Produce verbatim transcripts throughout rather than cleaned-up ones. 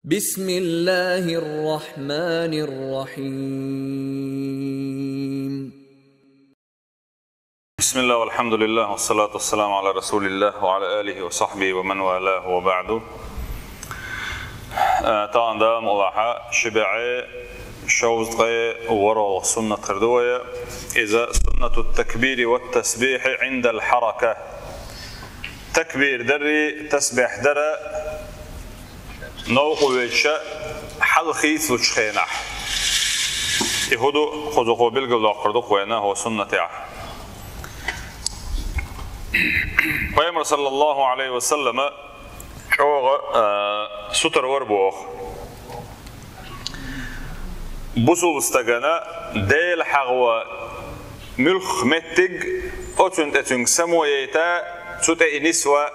بسم الله الرحمن الرحيم. بسم الله والحمد لله والصلاة والسلام على رسول الله وعلى آله وصحبه ومن والاه وبعد. Э, тахан дам Аллаха шибаӀе шовзткъе ворхӀ суннат хир ду вай. Иза суннату такбири ва тасбихи Ӏиндал хьарака. Такбир дари, тасбихь дара новкъа везача хьал хийцалучу хенахь. И хӀу ду, кхузахо билгалдоккхур ду вайна хӀо суннатехь. Пайхамар, саллаллаху Ӏалайхи ва саллама, чӀогӀа, а, сутара вара боху. Бусулба стагана Дела хьахо муьлхха меттиг, оцунна тӀе цуьнга само яйта, цу тӀе и нисва.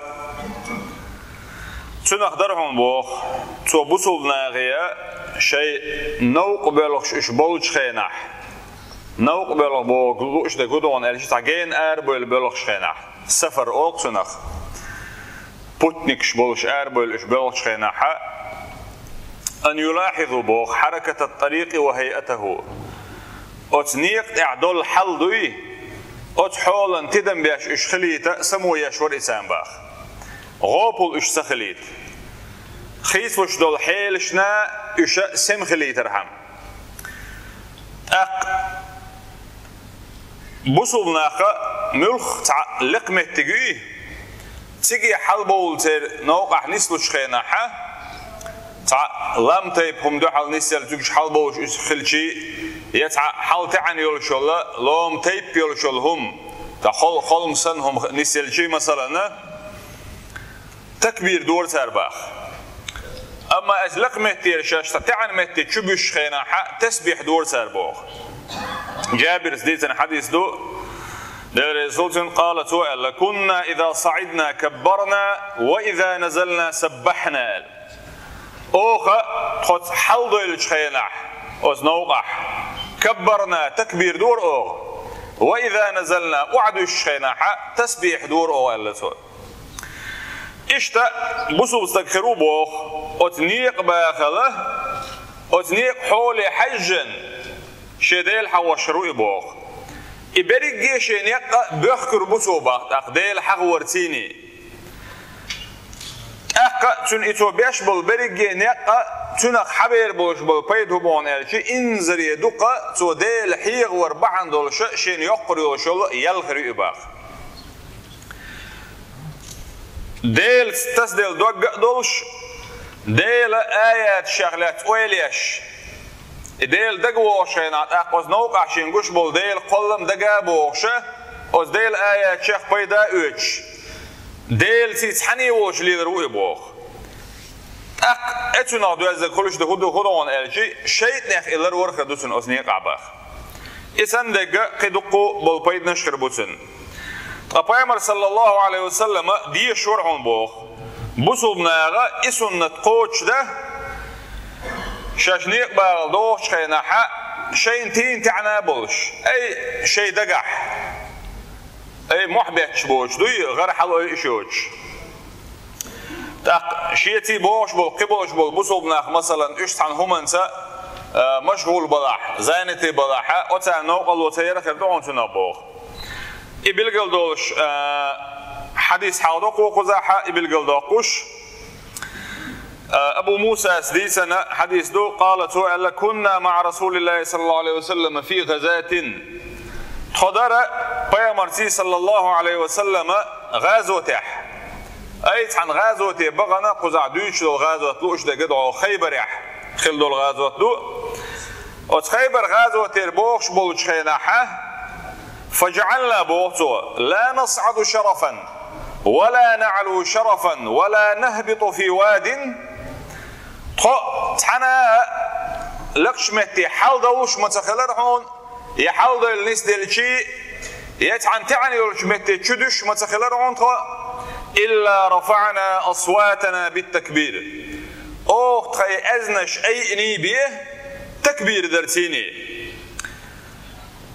Цунах дара хьуна боху, цо бусулба нахе шайн новкъа боьлхуш уьш болчу хенахь. Новкъа боьлху боху лууш дерг хӀу ду хьуна аьлча, цхьа гена арабевлла боьлхуш хенахь. Сафар олу цунах. Путникаш болуш арабевлла уьш боьлхучу хенахь, ан юлахьизу боху хьаракатат тарикъи ва хӀайатаху. Оцу некъа тӀехь долу хьал дуй, оцу хьолан тидам беш уьш хилийта, само еш вара и царна баха. ГӀопал уьш ца хилийта. Хийцалуш долу хьелашна уьш сема хилийтархьама. ТӀаккха бусулба наха муьлхха цхьа лекха меттиг юй, циге хьалабовла церан новкъахь нислучу хенахь, цхьа лам тайпа хӀума дуьхьал нисъелла цуьгаш хьалабовлуш уьш хилчий, я цхьа хьал таьӀна йолуш йолу, лома тайпа йолуш йолу хӀума, ткъа хол-, холма санна хӀума нисъелчий, масалана, такбир дора цара баха. Амма аса лекха меттера шаьш цхьа таьӀна метте чу буьсучу хенахь тасбихь дора цара боху. Джабирс дийцина хьадис ду, Дела реза хуьлда цунна, къала, цо аьлла: «Кунна иза саӀидна каббарна, ва иза назална саббахьна», – аьлла. Оха тхо хьалдойлучу хенахь, оцу новкъахь, каббарна, такбир дора оха, ва иза назална, охьадуьсучу хенахь тасбихь дора оха, аьлла цо. Иштта бусулба стаг хир ву боху, оцу некъа бахала, оцу некъа хьоле хьаьжжина, шен Дела хьахош хир ву и боху. И берриге шен некъа боьхкур бу цо баха, тӀаккха Дела хьахавар цийний. ТӀаккха цуьнан и цо беш болу берриге некъа, цуьнах хьабер болуш болу пайда хӀу боху аьлча, инзаре дукха цо Дела хьехавар бахьана долуша шена йоккхур йолуш йолу ял хир ю и баха. Делаца тасаделла дог а долуш, Делан аятех лаьцна ойла еш, и Дела дага вогӀуш хенахь, тӀаккха оцу новкъахь шена гуш болу Делан кхоллам дага а богӀуша, оцу Делан аятех пайда а оьцуш, Делаца цхьаьна волуш лелар ву и боху. ТӀаккха оцунах доьззина хуьлуш ду хӀу ду хӀу ду хьуна аьлча, шайтӀанех и ларвар хир ду цуьнан оцу некъахь баха. И санна дерг кхин дуккха болу пайданаш хир бу цуьнан. Ткъа Пайхамар, саллаллаху Ӏалайхи ва саллама, дезаш вара хьуна боху. Бусулба наха и суннат кхочушдан, шаьш некъа бахала догӀучу хенахь, шайна тийна таьӀна а болуш, ай, шайн дагахь, ай, мохь бетташ боцуш дуй, гӀар хьалаойуш йоцуш. ТӀаккха шеца богӀуш болу, кхин болуш болу бусулба нах, масалан, уьш цхьана хӀуманца, а, машгӀул балахь, занятый балахь, оцарна новкъарло ца яра хир ду хьуна цунах боху. И билгалдолуш, а, хьадис хьалдоккху кхузахь, и билгалдоккхуш. А, Абу Мусас дийцина хьадис ду, къала, цо аьлла: «Кунна маӀа Расулиллахи саллаллаху Ӏалайхи ва саллама фи гӀазатин». Тхо дара Пайхамарций, саллаллаху Ӏалайхи ва саллама, гӀазотехь. Ай, цхьана гӀазоте бахана, кхузахь дуьйцуш долу гӀазот лууш дерг а ду, Хайбарехь хилла долу гӀазот ду. Оцу Хайбар гӀазотера богӀуш болчу хенахь, «фаджаӀална», боху цо, «ла насӀаду шарафан, ва ла наӀлу шарафан, ва ла нахбиту фи вадин». Тхо цхьана а лекхачу метте хьалдовлуш ма ца хилара хьуна, я хьалдойла нисделчий, я цхьана таьӀна йолчу метте чу дуьсуш ма ца хилара хьуна тхо, «илла рафаӀна асватана биттакбир». Оха тхайн аьзнаш айъний бен, такбир дарцийний.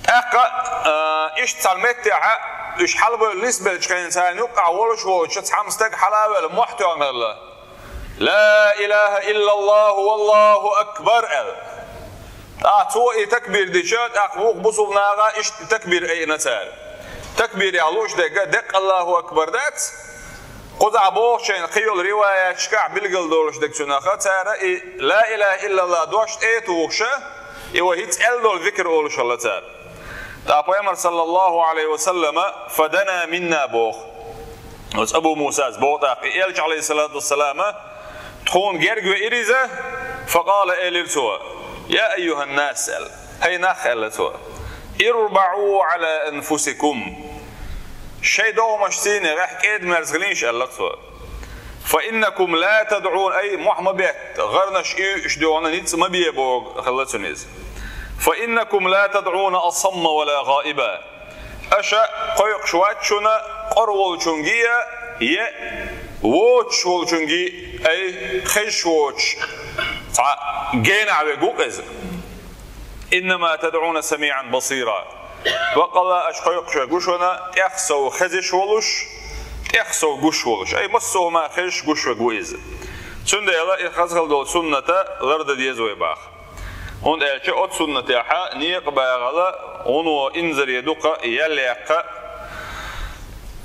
ТӀаккха, а, иштта цхьана меттехь, уьш хьалабевлла нисбеллачу хенахь царна юккъахь волуш волчу цхьамма стаг хьала а ваьлла мохь тоьхна хилла. «Ла илаха иллаллаху валлаху акбар», — аьлла. ТӀаккха цо и такбир дича, тӀаккха вукху бусулба наха иштта такбир айина цара. Такбир яхь лууш дерг деккъа «Аллаху акбар» дац. Кхузахь бохучу шайна кхин йолу риваяташкахь билгал долуш дерг цунах, цара и «Ла илаха иллаллах» дош тӀе а тухуш, и вай хӀинца аьлла долу зикр олуш хилла цара. ТӀаккха Пайхамар, саллаллаху Ӏалайхи ва саллама, «Фадана минна», — боху. Оцу Абу Мусас боху тӀаккха, и Элча, Ӏалайхиссалату вассалама, тхуна герга веира иза, «факъала», — элира цо: «Я айюханнас», — аьлла. «ХӀай нах», — аьлла цо, «ирбаӀу Ӏала анфусикум». Шайн догӀмашций гӀехь кӀеда-мерза хилийша, аьлла цо. «Фа иннакум ла тадӀун», ай, мохь ма бетта, гӀарнаш и уьш дуьхьал ницкъ ма бе боху хилла цуьнан иза. «Фа иннакум ла тадӀуна асамма ва ла гӀаиба». Аша кхойкхуш вац шуна къора волчуьнга а, е воцуш волчуьнга а, ай, хезаш воцуш, цхьа генахь верг ву-кх иза. «Иннама тадӀуна самиӀан басира». Баккъалла аша кхойкхуш верг ву шуна тӀех сов хезаш волуш, тӀех сов гуш волуш. Ай, массо а хӀума хезаш гуш верг ву иза. Цундела и хаза хила долу сунната лардан деза вай баха. ХӀунда аьлча оцу суннатехь некъа багӀала, гӀуно инзаре дукха ял яккха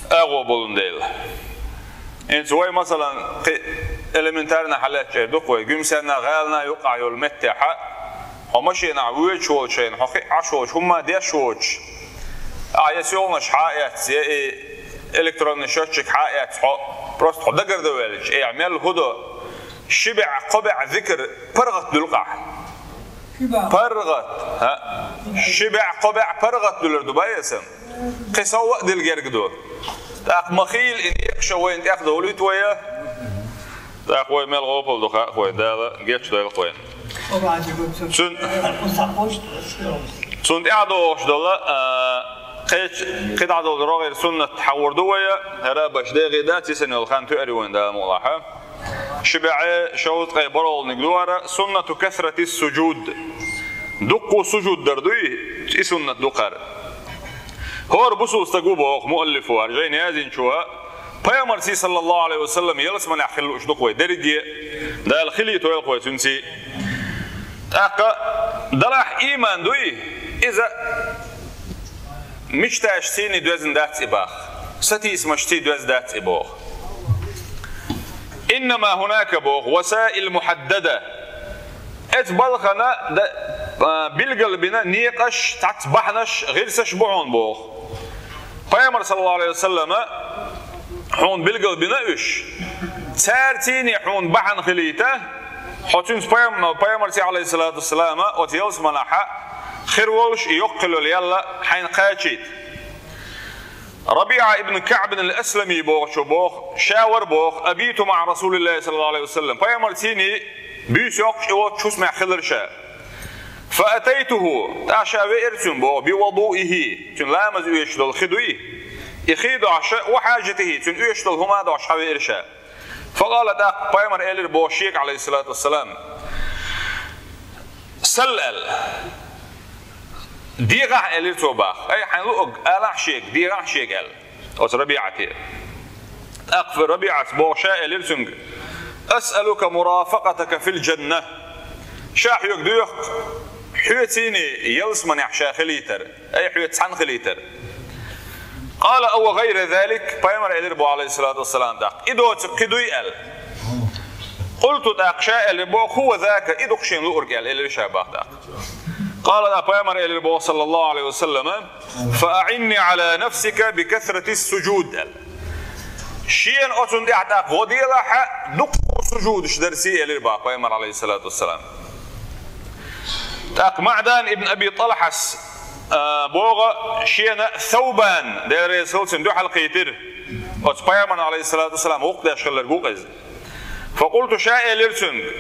агӀо болун дела. ХӀинца вай, масалан, кхин элементарно хьалаьцча эр ду-кх вай, Гуьмсенна, гӀалина юккъахь йолу меттехь, хьо машенахь воьдуш волчу хенахь, хьо кхин Ӏаш волчу хӀумма деш воцуш, ахьа я сийланаш хьа а эцна, я и электронный счётчик хьа а эцна, хьо просто хьо дагардан ваьлча, эхь мел хӀун до, ши бӀе, кхо бӀе зикр паргӀат дуьллу-кх ахь. ПаргӀат, хӀа? Ши бӀе, кхо бӀе паргӀат дуьллур ду, бай аса. Кхин сов а дилла герга ду. ТӀаккха ма хийла и некъаш вайна тӀехь довлуьйту вай. ТӀаккха вай мел гӀопал ду хаьа вай, Дала гечдойла вайна. Цун, цунна тӀехь догӀуш долу, а, кхечу, кхидӀа долу рогӀера суннат хьахор ду вай, хӀара баш дегӀе дац, йисина йолу хан туьари вайна Дала мукъалахь. Ши бӀе шовзткъе бархӀолгӀаниг ду хӀара, суннату касратис сужуд. Дуккха сужуд дар дуй, и суннат ду-кх хӀара. ХӀора бусулба стаг ву боху муаллифо, хӀара жайна яздинчо, Пайхамарций, саллаллаху Ӏалайхи ва саллам, ялсаманехь хила лууш ду-кх вай дерриге, Дала хилийтойла-кх вай цуьнций. ТӀаккха далахь ийман дуй, иза мичаш цийний доьзна дац и баха, сатийсамашций доьзна дац и боху. «Иннама хӀунака», — боху, «васаил мухьаддада». Эцу балхана да, а, билгал бина некъаш, цхьацца бахьанаш, гӀирсаш бу хьуна боху. Пайхамар, саллаллаху Ӏалайхи ва саллама, хьуна билгал бина уьш. Цара цийний хьуна бахьана хилийта, хьо цуьнца пайхам-, пайхамарций, Ӏалайхиссалату вассалама, оцу ялсаманахь хир волуш и йоккха хила йолу ял хьайна кхачийта. РабиӀа ибн КаӀб ал-Аслами бохучо боху, ша вара боху, «абиту маӀа Расулиллахи саллаллаху Ӏалайхи ва саллам». Пайхамарцийний буьйса йоккхуш и волчу хӀусамехь хилира ша. «Фа атайтуху», тӀаккха ша веара цуьнан боху, «би вадуихи», цуьнан ламаз оьшуш долу хи дуй, и хи а дохьуш, «ва хьажатихи», цуьнан оьшуш долу хӀума а дохьуш хьавеара ша. «Фа къала», тӀаккха пайхамар элира боху шега, Ӏалайхиссалату вассалам, «сал», аьлла. «ДегӀахь», — элира цо боху. «Ай, хьайна луъург алахь шега, дегӀахь шега», — аьлла оцу РабиӀате. ТӀаккха РабиӀас боху ша элира цуьнга: «Асъалука мурафакъатака фил джанна». Ша хьоьга доьху, хьоьцийний ялсаманехь ша хилийтар, ай, хьоьца цхьаьна хилийтар. «Къала: ава гӀайра залик», пайхамар элира боху, Ӏалайхиссалату вассалам, тӀаккха: «И доцург кхин дуй?» — аьлла. «Къулту», тӀаккха ша элира боху: «Хува зака», и ду-кх шена луург аьлла, элира ша боху тӀаккха. «Къала», тӀаккха пайхамар элира боху, саллаллаху Ӏалайхи ва саллама: «Фа аӀинни Ӏала нафсика би касратис сужуд», — аьлла. «Шена оцунна тӀехь тӀаккха гӀо делахь, дуккха сужудаш дарций», — элира боху пайхамар, Ӏалайхиссалату вассалам. ТӀаккха МаӀдан ибн Аби ТӀалхьас, а, боху, шена Саубан, Дела реза хила цунна, дуьхьал кхийтира. Оцу пайхамарна, Ӏалайхиссалату вассалам, гӀуллакх деш хилларг ву-кх иза. «Фа къулту», ша элира цуьнга,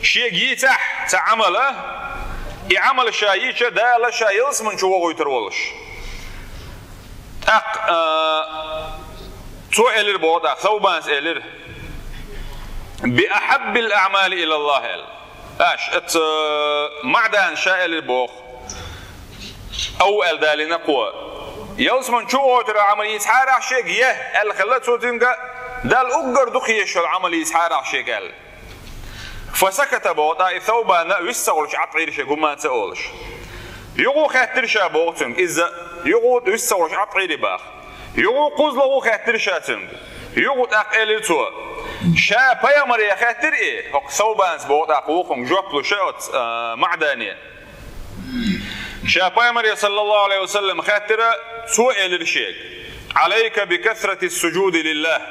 шега йийцахь цхьа Ӏамал, и Ӏамал ша йича, Дала ша ялсамани чу вохуьйтур волуш. ТӀаккха, а, цо элира боху, тӀаккха Саубанас элира: «Би ахьаббил аӀмали илаллахӀ», — аьлла. Аш, эцца МаӀдан ша элира боху. «Ав», — аьлла далийна кхо. «Ялсамани чу вохуьйтур Ӏамал йийцахьара ахь шега, е», — аьлла хилла цо цуьнга. Далла уггар дукха езаш йола Ӏамал йийца хьарахь шега аьлла. Фасаката боху тӀаккха и Саубана виссагӀуллаш Ӏад Ӏийра шега хӀумма ца олуш. Юха хаьттира ша боху цуьнга, иза юха виссагӀуллаш Ӏад Ӏийра баха. Юха кхузлагӀа хаьттира ша цуьнга. Юха тӀаккха элира цо. Ша пайхамаре хаьттира и, хӀокху Саубанца боху тӀаккха вукхунга жоп луш оцу, а, МаӀдане. Ша пайхамаре, саллаллаху Ӏалайхи ва саллам, хаьттира, цо элира шега: «Ӏалайка би касрати суджуди лиллах».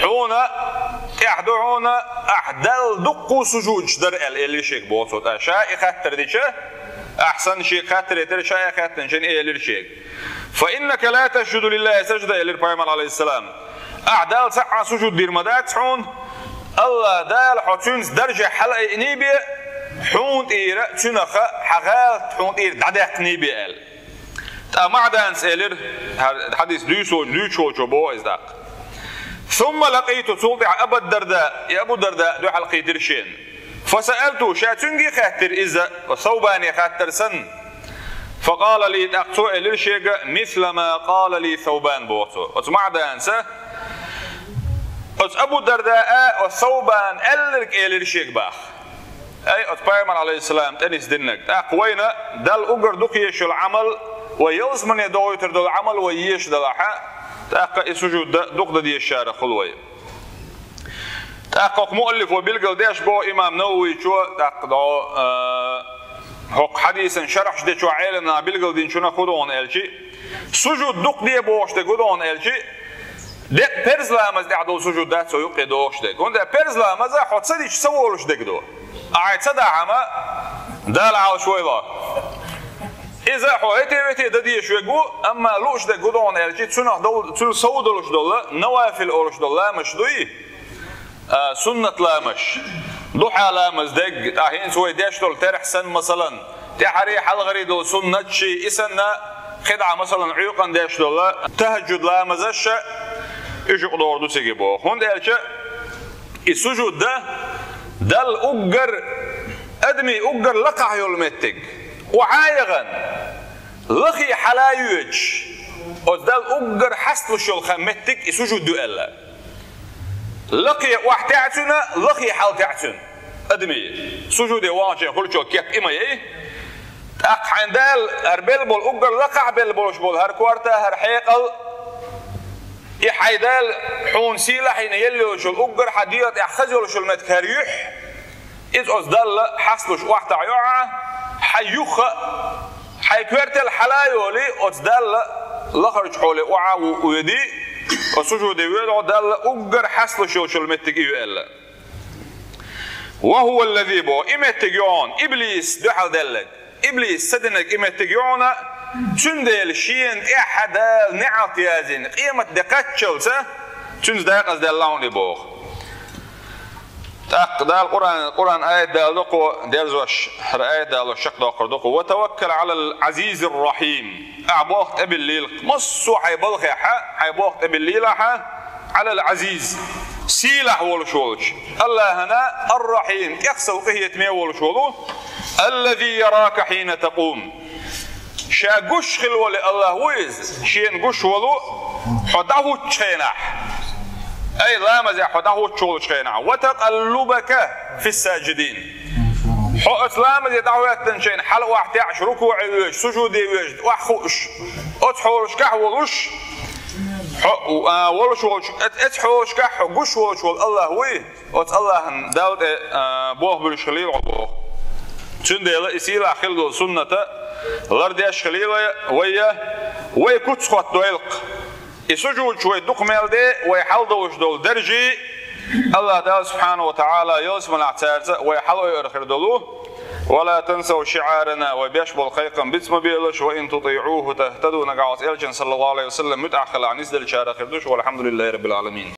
Хьуна, тӀехь ду хьуна, ахь Далла дуккха сужудаш дар аьлла, элира шега боху цо. ТӀаккха ша и хаттар дича, ахь санна шега хаттар дитира, ша и хаттар дича, элира шега. «Фа иннака ла тасджуду лиллахи сажда», элира пайхамар, Ӏалайхиссалам. Ахь Далла цхьа а сужуд дийр ма дац хьуна, АллахӀ Дала хьо цуьнца даржехь хьалаайъиний бен, хьуна тӀера цуьнах хьан гӀалат хьуна тӀера дӀадаьккхиний бен аьлла. ТӀаккха МаӀданца элира, хьа-, хьадис дуьйцу-, дуьйцуш волчо боху иза тӀаккха. «Сумма лакъиту», цул тӀаьхьа Абу Дарда, и Абу Дарда дуьхьал кхийтира шена. «Фасаалту», ша цуьнга хаьттира иза, Саубане хаттар санна. «Факъала ли», тӀаккха цо элира шега, «мисла ма къала ли Саубан», боху цо. Оцу МаӀданца, оцу Абу Дарда а, оцу Саубан аьлларг элира шега баха. Ай, оцу пайхамар, Ӏалайхиссалам, тӀенисдинарг. ТӀаккха вайна Далла уггар дукха езаш йолу Ӏамал, вай ялсамане догӀуьйтур долу Ӏамал вай езаш далахь, тӀаккха и сужуд дан дукха дан дезачарах хуьлу вай. ТӀаккха хӀокху муаллифо билгал деш боху имам Нававичо, тӀаккха дӀо, а, хӀокху хьадисан шархьаш дечо Ӏеламнаха билгал динчунах хӀун ду аьлча, сужуд дукха де бохуш дерг хӀун ду аьлча, декъа перзламаз тӀехь долу сужуд дац цо юккъе дохуш дерг. ХӀунда аьлча перзламаза хьо ца дича ца волуш дерг ду. Ахьа ца дахьама, Дала Ӏалаш войла. Иза хьо хӀете-вете дан дезаш верг ву, амма лууш дерг хӀун ду аьлча, цунах дол-, цуьнан сов долуш долу, навафил олуш долу ламазаш дуй, а, суннат ламазаш, духьа ламаз дерг, тӀаккха хӀинца вай деш долу терахь санна, масалан, тӀаьхьарий, хьалхарий долу суннат ши, и санна, кхидӀа, масалан, Ӏуьйкъана деш долу тахӀаджуд ламазаш, уьш юкъадогӀур ду цига боху. ХӀунда аьлча и сужуд дан Далла уггар, адамийн уггар лакхахь йолу меттиг. Охьа а яхана, лахе хьала а йоьдуш, оцу Далла уггар хьасталуш йолу хан меттиг и сужуд ю аьлла. Лакхе охьатаьӀа цуьнан, лахе хьалтаьӀа цуьнан. Адамийн сужуде ваханчийн хуьлучо кеп и ма яй. ТӀаккха хьайн Дала ара белла болу, уггар лакхахь белла болуш болу хӀара корта, хӀара хьекъал, и хьайн Дала хьуна сийлахь йина елла йолуш йолу, уггар хьан дегӀа тӀехь хаза йолуш йолу меттиг хӀара юьхь, иза оцу Далла хьасталуш охьатаӀайо ахьа, хьайн юххе а, хьайн коьртел хьала а йолий, оцу Далла лахарчу хьоле охьа а ву-, воьдий, оцу сужуде воьду хьо, Далла уггар хьасталуш йолуш йолу меттиг и ю аьлла. «Ва хӀува ллази», боху, и меттиг ю хьуна, иблис дуьхьал делларг. Иблис ца динарг и меттиг ю хьуна, цундела шена тӀехь Дала неӀалт яздина, къемат де кхаччалца цуьнца декъаза даьлла хьуна и боху. ТӀаккха Дала Къуръан, Къуръан аят даладо кхо дерзош, хӀара аят далош чекхдоккхур ду кхо: «Ва таваккал Ӏалал Ӏазизир Рахьим». Ахьа болх тӀебиллийла, массо а хьайн балхехь, хьайн болх тӀебиллийлахь, Ӏалал Ӏазиз, сийлахь волуш волчу АллахӀана, Ар-Рахьим, тӀехсала къинхетаме волуш волу, «Аллази ярака хьина такъум». Ша гуш хила волу АллахӀ ву иза, шена гуш волу хьо дӀахӀуттучу хенахь. Ай, ламазехь хьо дӀахӀуттуш волчу хенахь. «Ва такъаллубака фис-саджидин». Хьо оцу ламазе дӀахӀоьттинчу хенахь хьала охьатаьӀаш, рукуӀе воьдуш, сужуде воьдуш, охьахууш, оцу хьолашкахь волуш, хьо, а, волуш волчу, оц-, оцу хьолашкахь хьо гуш волуш волу АллахӀ вуй, оцу АллахӀан Далла тӀе, а, болх буьллуш хилийла хьо боху. Цундела и сийлахь хила долу сунната лардеш хилийла вай, вай куц хӀоттадойла-кх. И сужудаш вай дукха мел де, вай хьалдолуш долу даржий, АллахӀ Дала субхьанаху ва тагӀала ялсаманехь цаьрца вай хьалаойур хир долу. «Ва ла тансав шиӀарана», вай беш болу кхайкхам бицма белаш, «ва ин тутиӀуху тахтаду», нагахь оцу элчан, саллаллаху Ӏалайхи ва саллам, муьтӀахь хилахь, нисделлачарах хир ду шу, валхьамдулиллахи раббил Ӏаламин.